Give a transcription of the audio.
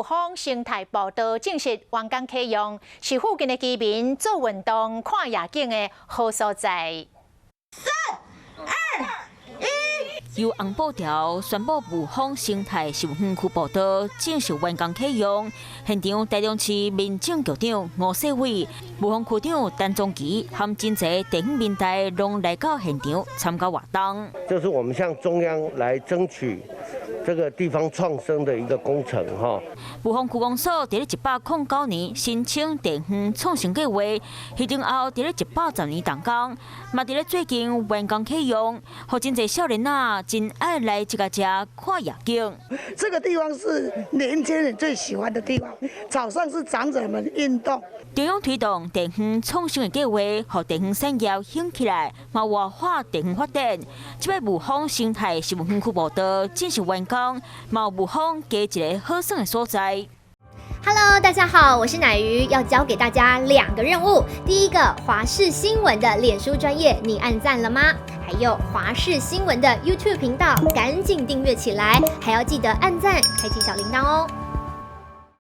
峰生態步道正式完工啟用，是附近的居民做運動、看夜景的好所在。三、二、一。由紅布條宣布霧峰生態遊園區步道正式完工啟用，現場台中市民政局長吳世偉、霧峰區長陳宗基和真濟地方民代攏來到現場參加活動。這是我們向中央來爭取這個地方創生的一個工程，哈。霧峰區公所佇咧109年申請地方創生計劃，批准後佇咧110年動工，嘛佇咧最近完工啟用，予真濟少年仔真愛來這个遮看夜景。這個地方是年輕人最喜歡的地方，早上是長者們運動。中央推動地方創生的計劃，予地方產業興起來，嘛活化地方發展。這擺霧峰生態遊園區步道正式完工，嘛予霧峰加一个好耍的所在。 Hello，大家好，我是奶魚，要交給大家兩個任務。第一個，華視新聞的臉書專頁，你按讚了嗎？還有華視新聞的 YouTube 頻道，趕緊訂閱起來，還要記得按讚，開啟小鈴鐺哦。